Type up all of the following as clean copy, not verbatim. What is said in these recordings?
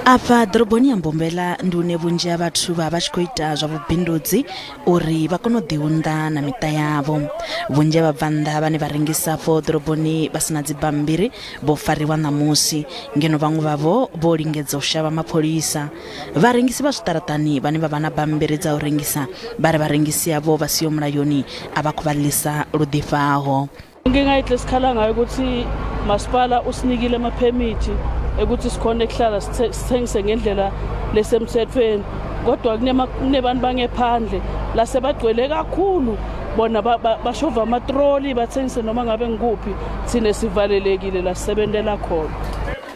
Afha ḓoroboni ya Mbombela ndi hune vhunzhi ha vhathu vha vha tshi khou ita zwa vhubindudzi uri vha kone u ḓiunḓa na miṱa yavho. Vhunzhi ha vhabvannḓa vhane vha rengisa afho ḓoroboni vha si na dzibammbiri vho fariwa ṋamusi, ngeno vhaṅwe vhavho vho lingedza u shavha mapholisa. Vharengisi vha zwiṱaraṱani vhane vha vha na bammbiri dza u rengisa vha ri vharengisi avho vha siho mulayoni a vha khou vha ḽisa lu ḓifhaho. Inkinga yethu esikhala ngayo ukuthi masipala usinikile amaphemithi ekuthi sikhone kuhlala sithengise ngendlela lesemthethweni, kodwa kunebantu bangephandle lasebagcwele kakhulu, bona bashova amatroli, bathengise noma ngabe ngikuphi, thina sivalelekile la sisebentela khona.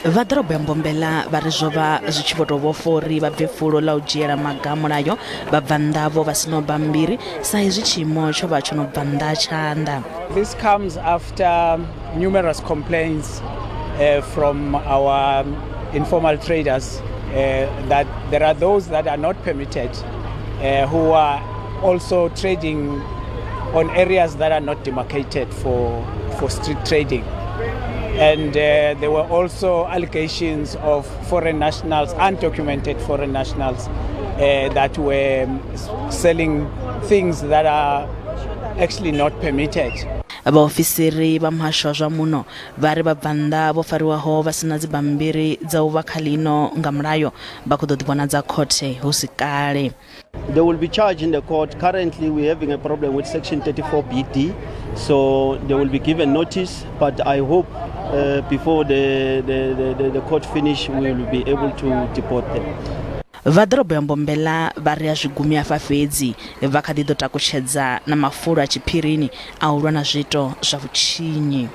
Vha ḓorobo ya Mbombela vha ri zwo vha zwi tshi vho tou vhofha uri vha bve fulo ḽa u dzhiela maga a mulayo vhabvannḓa avho vha sinaho bammbiri sa izwi tshiimo tsho vha tsho no bva nnḓa ha tshanḓa. This comes after numerous complaints from our informal traders that there are those that are not permitted who are also trading on areas that are not demarcated for street trading. And there were also allegations of foreign nationals, undocumented foreign nationals, that were selling things that are actually not permitted. Vhaofisiri vha muhasho wa zwa muno vha ri vhabvannḓa vho fariwaho vha si na dzibammbiri dza u vha kha ḽino nga mulayo vha khou ḓo ḓivhonadza khothe hu si kale. They will be charged in the court. Currently, we're having a problem with Section 34 BD, so they will be given notice. But I hope before the court finish, we will be able to deport them. Vha ḓorobo ya Mbombela vha ri a zwi gumi afha fhedzi, vha kha ḓi ḓo takutshedza na mafulo a tshiphirini a u lwa na zwiito zwa vhutshinyi.